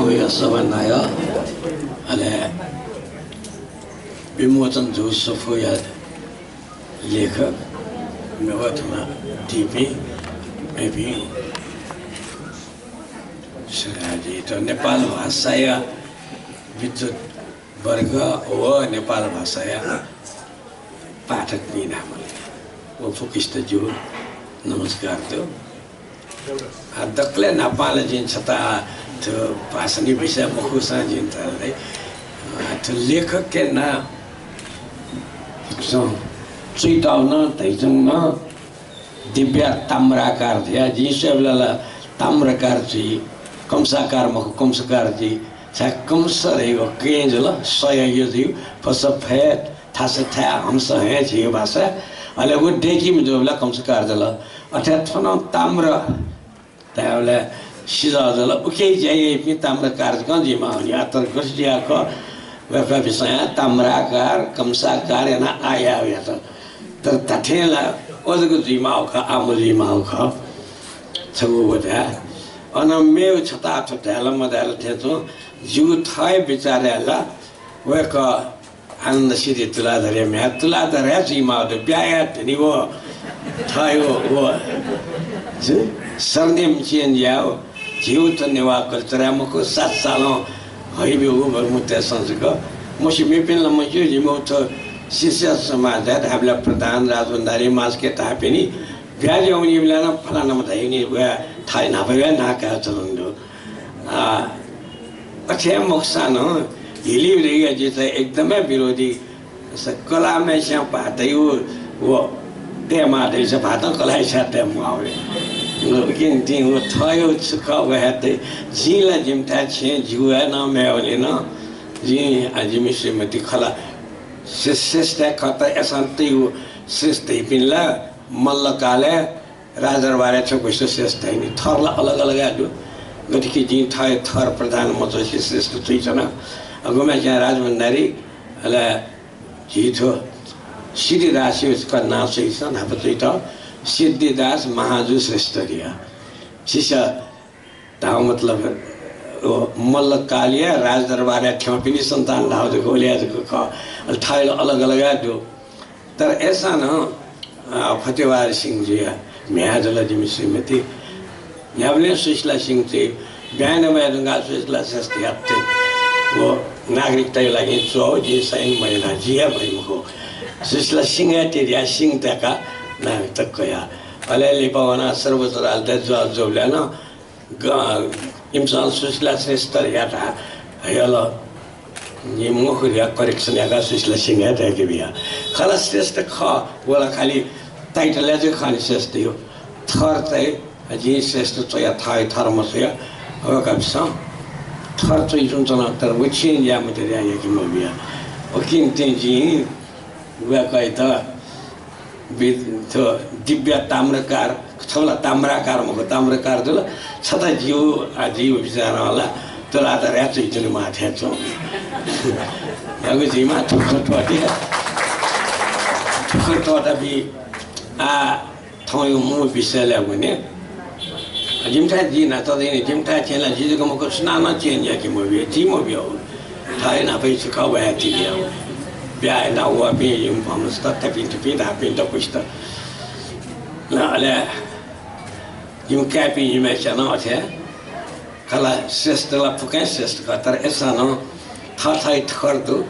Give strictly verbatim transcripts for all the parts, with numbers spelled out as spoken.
सभानायः, अले विमोचन जूगु सफूया लेखक, मेवाथुमा दीपिं मेपिं सुनाजी, त नेपाल भाषाया विद्वत वर्ग व नेपाल भाषाया पाठकपिं नामले व फुक्कसित जिगु नमस्कार दु। आ, दकलय् न्हापांलि जिं छता थ्व भाषाया विषय मखुसां जिं धयागु, आ, थ्व लेखकया नां च्वइतःगु नं धयाच्वंगु नं दिव्या ताम्राकार धया। जिं स्वयेबलय् ला ताम्रकार जुइ, कंसाकार मखु, कंसकार जुइ। छाय् कंस धयागु केहेँ जुल, सया यो जुइ, फस फय्, थास थाय्, हंस हँय् झीगु भाषाय्। अले व दय्‌कीम्ह जूबलय् कंसकार जुल। अथे थ्व नं ताम्र धायेबलय् सिजः जुल। उकिया ज्या याइपिं ताम्रकार जकं जुइमाः नि। आः तर गथे जुयाः खः, वय्‌कःपिसं ताम्राकार, कंसाकार यानाः आः याःगु यात। तर धात्थें ला व जक जुइमाःगु खः, आः मजुइमाःगु खः। छगू व धाये। अन मेगु छता थ्व धाये ला मधाये ला थें च्वं, जिगु थःगु विचारय् ला वय्‌कः आनन्द सिद्धि तुलाधरया म्ह्याय्, तुलाधरया जुइमाःगु दु, ब्याहा याये धुन व थःगु व, व, जु, surname change यायेगु, झीगु त नेवाः culture-य् मखु, सात सालं हइब्यूगु बरमुतय्‌सं जक। मस्यू, मेपिं ला मस्यू, जिमिगु थ्व शिष्य समाजय् धायेबलय् प्रधान, राजभण्डारी, मास्के धाःपिनि ब्याहा जुइवनीबलय् नं फलानाम्ह धाइवनी, वया थःगु न्हापाया नां काये चलन दु। आ, अथे मखुसां नं हिली रेगया जितः एकदमै विरोधी। स-, कलाःम्हय्‌सिनं भाःतय् व, व तयेमाः धइसा भाःतं कलाःयाथाय् तये म्वाः वइ। उकिं तिं व थःगु छु खः व हे तइ। जिं ला जिमिथाय् छेँ जिगु हे नं मेवली नं। जिं, आ, जिमि श्रीमती खला श्रे-, श्रेष्ठ खः, तर अय्‌सां तइगु श्रेष्ठ धइपिं ला मल्लकालय् राजदरबारय् छकूसित श्रेष्ठ धाइ नि। थर ला अलग अलग हे दु। गथे कि जिं थः थर प्रधान मच्वंसे श्रेष्ठ च्वइच्वना। अ, गुम्हस्यां राजभण्डारी, अले झी थ्व सिद्धिदासया नां च्वइच्वना, न्हापा च्वइतः सिद्धिदास महाजु श्रेष्ठ धया। शिष्य धाःगु मतलब, व मल्लकालया राजदरबारय् थ्यंपिनि सन्तान धाःगु जक, उलिया जक खः। अले थःगु ला अलग अलग हे दु। तर अय्‌सां नं, अ, फतेवार सिंह जुया म्ह्याय् जुल जिमि श्रीमती। न्ह्याबलें सुशीला सिंह चाहिँ ब्याहा याना वया धुंकाः सुशीला श्रेष्ठया व नागरिकताया लागि च्वः, जिं sign मयाना, जि हे भइ मखु। सुशीला सिंह हे तिरिया सिंह तय्‌काः नागरिकता कया। अले लिपा वनाः सर्वोच्च अदालतय् जज जूबलय् नं ग-, इमिसं सुशीला श्रेष्ठ धयाः हयाल। जिं मखु धयाः correction याकाः सुशीला सिंह हे धयाके बिया। खला श्रेष्ठ खः, व ला खालि title-य् जक खः नि श्रेष्ठ यो। थर चाहिँ जिं श्रेष्ठ च्वया, थः थर मच्वया। वय्‌कःपिसं थर च्वइच्वंच्वन, तर व change याये मते धयाः याके मबिया। उकिं तिं जिं वय्‌कःयात वि-, थ्व दिव्य ताम्रकार, छगू ला ताम्राकार मखु, ताम्रकार जुल। छता जिगु, आ, जिगु विचारं ला तुलाधरया च्वइच्वनेमाः थें च्वं। न्ह्यागु जुइमाः, थुकथं त्वःते। थुकथं त्वःता बी। आ, थौंया मू विषयलय् वने। जिमिथाय् जि न्हाचः दनि, जिमिथाय् छेँ ला जि जक मखु, सुनानं change याके मबिया, जि मबिया। थः न्हापाया छु खः व हे तिरिया। ब्याहा याना वःपिं जिमि भमस्त, तपिं तुपिं धाःपिं दक्वसित। अले जिमि काय्‌पिं जिमि म्ह्याय्‌सिनं अथे खला श्रेष्ठ ला फुक्कं श्रेष्ठ खः, तर अय्‌सां नं थःथःगु थर दु।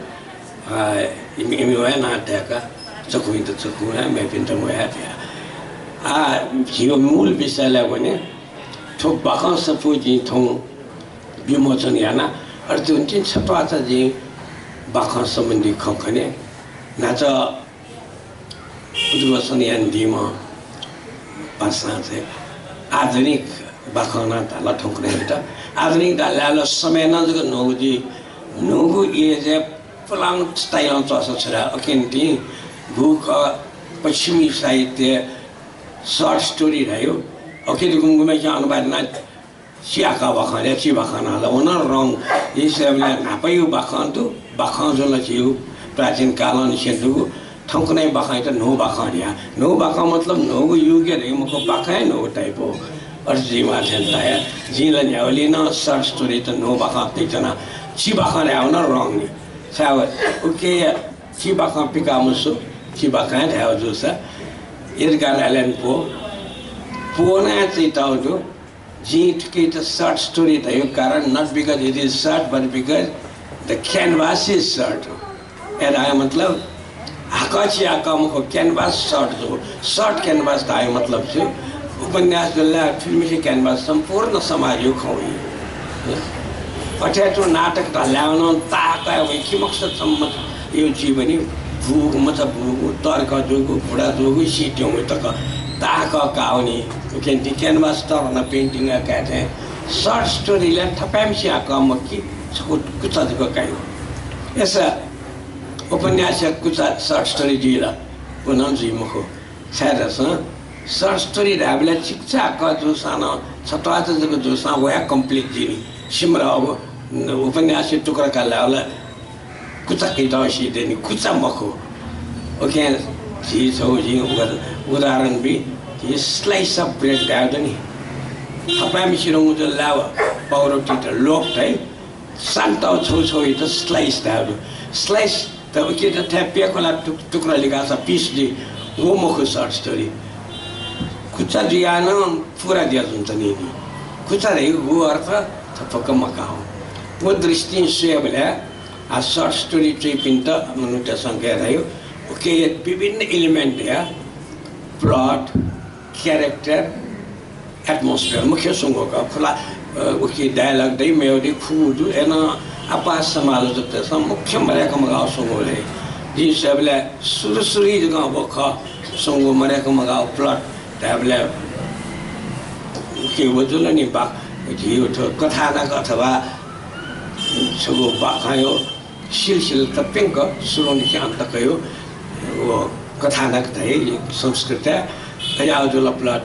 आ, इमि, इमि वया नां तय्‌काः चखुपिन्त चखु वया, मेपिन्त मवया धया। आ, झीगु मूल विषयलय् वने, थ्व बाखं सफू जिं थौं विमोचन याना। अले थुकिं छत्वाःचा जिं बाखं सम्बन्धी खँ खने। न्हाचः उद्घोषण यानादीम्ह पासां चाहिँ आधुनिक बाखं नं धाल थौंकन्हय्‌यात। आधुनिक धाल ला समय नं जक न्हूगु जुइ, न्हूगु age-य् पुलां style-ं च्वःसा छु धाये, उकिं तिं गुक पश्चिमी साहित्य short story धाइ। उकिं गुम्हस्यां अनुवाद याना चिहाकःगु बाखं, ल्याः चिबाखं नं ला, व नं wrong। जिं स्वयेबलय् न्हापाया बाखं दु, बाखं जुल झीगु प्राचीन कालंनिसें दुगु, थौंकन्हय् बाखंयात न्हू बाखं धया। न्हू बाखं मतलब न्हूगु युगय् धइगु मखु, बाखं हे न्हूगु type हो। अथे जुइमाः थें ताया। जिं ला न्ह्यावलिं नं short story त न्हू बाखं तइच्वना। चि बाखं धायेवं नं wrong नि। छाय् उके चि बाखं पिकाः मसु, चि बाखं हे धायेगु जूसा, Edgar Allan Poe, Poe नं हे च्वइतःगु दु। जिं थुकियात short story धयागु कारण, not because it is short, but because the canvas is short। धायेगु मतलब, हाकः चियाकः मखु, canvas short जू, short canvas धायेगु मतलब छु, उपन्यास जुल, फिल्मसे canvas सम्पूर्ण समाजया खँ वइ। अथे तुं नाटक धायेवं नं ताःकया वइ कि मखुसा सम्म यो जीवनी बूगु मचा बूगु, तर्क जूगु, बुढा जूगु, सित्यूगु तक ताःकः काःवनी। उकिं canvas तःधं painting काये थें short story ला थपाय्म्हसिया कः मखु कि छकू कुचा जक काइ। अय्सा उपन्यासया कुचा short story जुइ ला? व नं जुइ मखु। छाय्धाःसा short story धायेबलय् चिकिचाकः जूसां नं, छत्वाःचा जक जूसां व हे complete जुइ नि। सिमरा अब उपन्यासया टुक्रा का लायेबलय् कुचा कयातःगु सिधे नि, कुचा मखु। उकिं झी छगू जिं उदा-, उदाहरण बी, झी slice of bread धायेगु दु नि। थपाय्म्हसिनं व लायेवं पाउरोटीत लोभ धाइ, सान्तः छगू छगूयात slice धायेगु दु। Slice त उकियात थें प्यखुला टुक-, टुक्रा लिकाःसा piece जुइ, व मखु short story। कुचा जुयाः नं पूरा जुया जुइ नि। कुचा धयागु अर्थ थपक्क मकाः। व दृष्टिं स्वयेबलय् आ short story च्वइपिन्त मनूतय्सं गथे धाइ, उके विभिन्न element या plot, character, atmosphere मुख्य स्वंगू का। खुला, अ, उकी dialogue दइ, मेव दइ, खुगू दु, अय्नं आपाः समालोचकतय्सं मुख्य मदय्क मगाः स्वंगू दइ। जिं स्वयेबलय् सुरु सुरुइ जक व खः स्वंगू मदय्क मगाः plot धायेबलय् उकी व जुल नि बा-, झी थ्व कथानक अथवा छगू बाखंया सिलसिला तप्यंक सुरुंनिसें अन्त कयाः व कथानक धाइ संस्कृतय्। अज्याःगु जुल plot।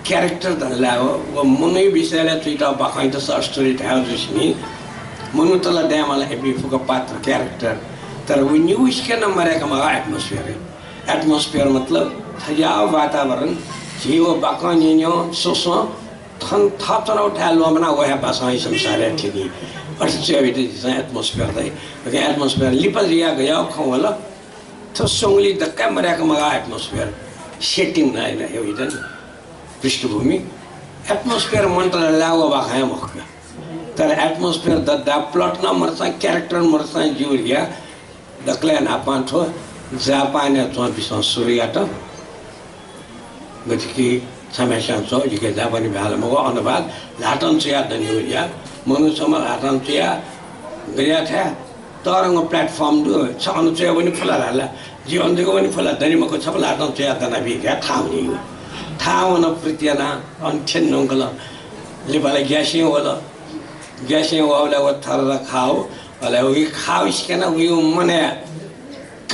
Character धाःसा व मनूया विषयलय् च्वइतःगु बाखंयात short story धायेगु जुसेंलि मनूत ला दयेमाल, इपिं फुक्क पात्र character। तर व निगूसिके नं मदय्क मगाः atmosphere। Atmosphere मतलब थज्याःगु वातावरण, झी व बाखं न्यंन्यं स्वस्वं थन थःतनाव थाय् ल्वःमनाः व हे बाखं संसारय् थ्यनी। अथे च्वयेबलय् झीसं atmosphere धाइ। उकिं atmosphere लिपा जुयाः गज्याःगु खँ वल, थ्व स्वंगुलिं दक्व मदय्क मगाः atmosphere, setting नं हे वइ नि, पृष्ठभूमि। Atmosphere मन्त धाःसा व बाखं हे मखु का। तर atmosphere दत धाःसा plot नं मदुसां, character मदुसां ज्यू धयाः दकलय् न्हापां थ्व जापानय् च्वंपिन्सं सुरु यात। गथे कि छम्हस्यां च्वः, जिके जापानी भाय् ला मखु, अन भाय् ल्हातं च्वयाः दनेगु ज्या। मनू छम्ह ल्हातं च्वयाः गज्याःथाय् तःधंगु platform दु, छ अन च्वयाः वने फु ला धाल। जि अन जक वने फु ला, दने मखु, छम्ह ल्हातं च्वयाः दनाबी धयाः थाहां वनीगु। थाहां वन, प्रीति यानाः अन थ्यने धुंकल। लिपा ला ग्यासें वल। ग्यासें वःबलय् व थरथर खाः, अले व खाःगु सिकं नं व मनय्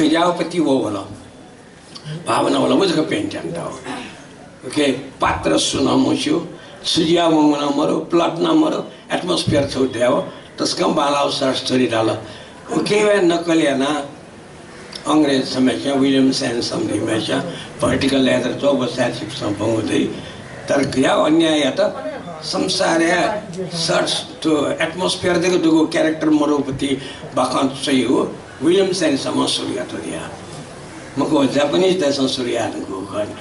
गज्याःगु पति व वल। भावना वल, व जक paint यानातःगु। उकिं पात्र सु नं मस्यू, छु जुयाः वंगु नं मरु, plot नं मरु, atmosphere छगू दयेगु, तसकं बांलाःगु short story धाल। उकिं व नक्कल यानाः अंग्रेज छम्हस्यां, William Sansom धइम्हस्यां Vertical Ladder च्वः, व सायद छिकपिन्सं ब्वंगु दइ। तर गज्याःगु अन्याय यात, संसारय् short sto-, atmosphere जक दुगु, character मरुगु पति बाखं च्वयेगु William Sansom सुरु यात धयाः। मखु, Japanese तय्सं सुरु याःगु खः नि।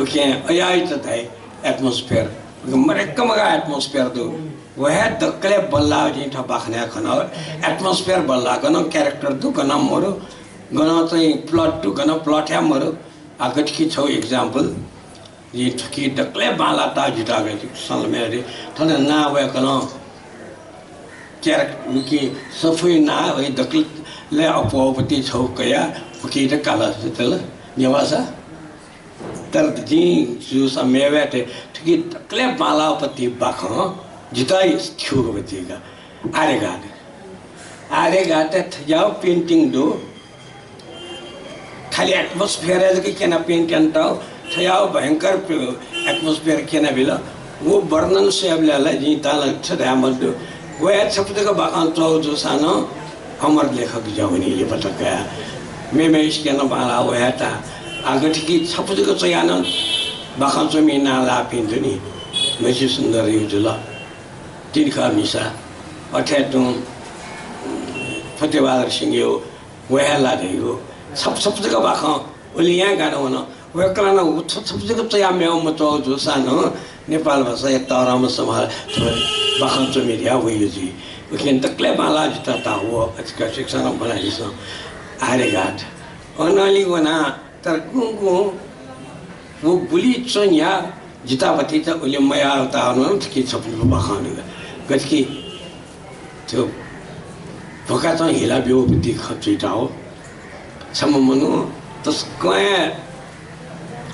उकिं अज्याःगु धाइ atmosphere। मदय्क मगाः atmosphere दु। व हे दकलय् बल्लाः जिं थ्व बाखनय् खना। Atmosphere बल्लाः, गनं character दु, गनं मरु, गनं चाहिँ plot दु, गनं plot हे मरु। आ, गथे कि छगू example, जिं थुकी दकलय् बांलाः ताः जितः गथे कि सल्लाह मेरे थन नां वय्कलं character, उकी सफूया नां वइ दकलय् अप्वःपति छगू कयाः उकी त काल जुल नेवासा। तर जिं जूसां मेवय्त थुकी दकलय् बांलाःपति बाखं जितः थ्यूगु पति का। आर्यघाट। आर्यघाटय् थज्याःगु painting दु। खालि atmosphere जक क्यनाः paint यानातःगु, थज्याःगु भयंकर atmosphere क्यनाबिल। व वर्णन स्वयेबलय् ला जिं तालं छु धाये मदु। व हे छपु जक बाखं च्वःगु जूसां नं अमर लेखक जुयावनी लिपा तक। मेमेसिके नं बांलाः वयात। आ, गथे कि छपु जक च्वयाः नं बाखं च्वमि नां लाःपिं दु नि। म्हय्सी सुन्दरया जुल, तिनिखा मिसा, अथे तुं फतेबहादुर सिंहया वय्‌ला धइगु छप छप जक बाखं उलिं याये गाना वन। वय्‌कलं नं उ छप छप जक च्वयाः मेगु मच्वःगु जूसां नं नेपाल भाषाया तःधंम्ह सम्हार थ्व बाखं च्वमि धयाः वइगु जुइ। उकिं दकलय् बांलाः जितः ताः व अतिका शिक्षां ब्वनादिसँ। आर्यघाट अनंलि वना, तर गुं गुं व गुलि च्वंया जितः भतिचा उलि मयाः ताः नं थुकी छपु बाखं दु। गतिकि थ्व भकाचं हिला ब्यूगु पति खँ च्वइताः। छम्ह मनू तसकं हे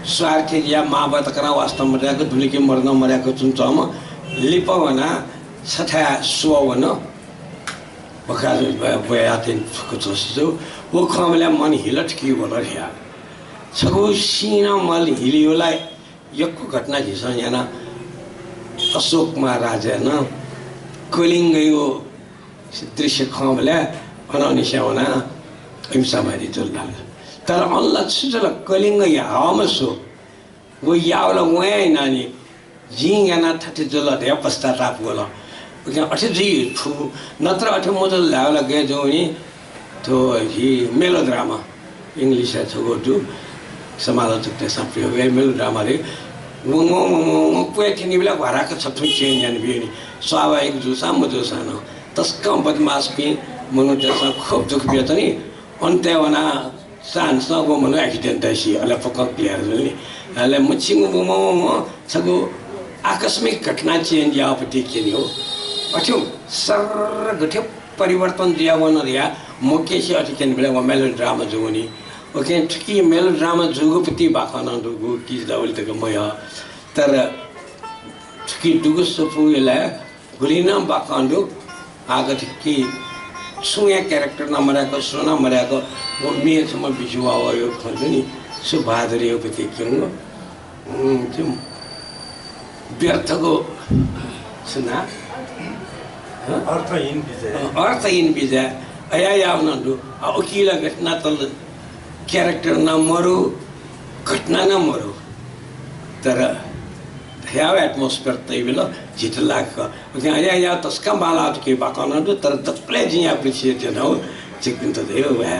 स्वार्थी जुयाः मांबौ तकं वास्ता मदय्‌क दुलिके मदय्‌क च्वंच्वंम्ह लिपा वनाः छथाय् स्वः वन। भकाचं ब्वयाः तिनि फुक्क च्वंसे जू। व खंबलय् मन हिल थुकी वल धया। छगू सीनं मल हिलियो ला यक्व घटना झीसं न्यना। अशोक महाराजं नं कलिंगया दृश्य खंबलय् अनंनिसें वनाः अहिंसावादी जुल धाल। तर अन ला छु जुल, कलिंगया हावामा सु व याःगु ला वं हे यानानि, जिं यानाः थथे जुल धयाः पश्चाताप वल। उकिं अथे जुइ फु, नत्र अथे मजुल धाःगु ला गय् जुइ नि। थ्व झी melodrama, English-य् छगू दु, समालोचकतय्‌सं प्रयोग याइ melodrama रे। वं, वं, वं, वं, वं क्वय् थ्यनीबलय् घ्वाराक्क छथुं change यानाबियो नि। स्वाभाविक जूसां मजूसां नं। तसकं बदमासपिं मनूतय्‌सं खुब दुःख बियाच्वनी। अन्तय् वनाः सानसं व मनू accident दय्‌सी, अले फुक्कं clear जुल नि। अले मछिंगु वं, वं, वं, वं छगू आकस्मिक घटना change याःगु पति क्यनी हो। अथे सर्र गथे परिवर्तन जुया वन धया मक्यसे अथे क्यनीबलय् व melodrama जू नि। उकिं थुकी melodrama जूगु पति बाखं नं दुगु कि दौल तक मयः। तर थुकी दुगु सफूया ला गुलि नं बाखं दु। आः गथे कि छुं हे character नं मदय्‌क, सुं नं मदय्‌क, व म्ये छम्ह बिज्याः वःगु खँ दु नि, सुभाद्रिया पति क्यंगु। उम्, त्यो व्यर्थगु छु ना? हँ? अर्थहीन विजय। अँ, अर्थहीन विजय। अया याव नं दु। आ, उकिला घटना तल character नं मरु, घटना नं मरु। तर ह्याव atmosphere तइबिल झीत लाग। उकिं अया याव तसकं बांलाः थुकी बाखं नं दु, तर दकलय् जिं appreciate यानागु छिकपिन्त धयागु व हे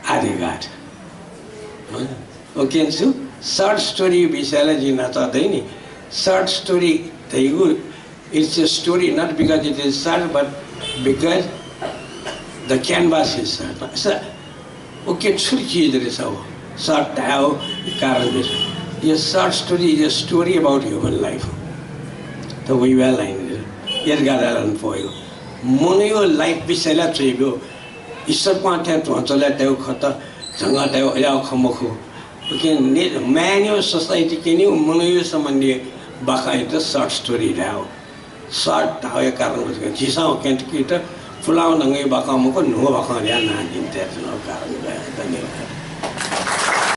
आर्यघाट। हँ? उकिं छु short story विषयलय् जिं न्हाचः धइ नि, short story धइगु, it's a story not because it is short, but because the canvas is short। स-, उकिं छु चिज रे स व short धायेगु कारण रे स। यो short story is a story about human life। त वइ वया line रे, Edgar Allan Poe यो मनूया life विषयलय् च्वइगु ईश्वरपाखें ध्वंचलय् तयेगु खँ त, झंगः तयेगु अज्याःगु खँ मखु। उकिं नि-, man-या society क्यनीगु मनूया सम्बन्धी बाखंयात short story धायेगु। Short धाःगुया कारण मखु, झीसं उकिं थुकित पुलांगु ढंगया बाखं मखु, न्हूगु बाखं धयाः नां जिं तयाच्वनागु कारण खः। धन्यवाद।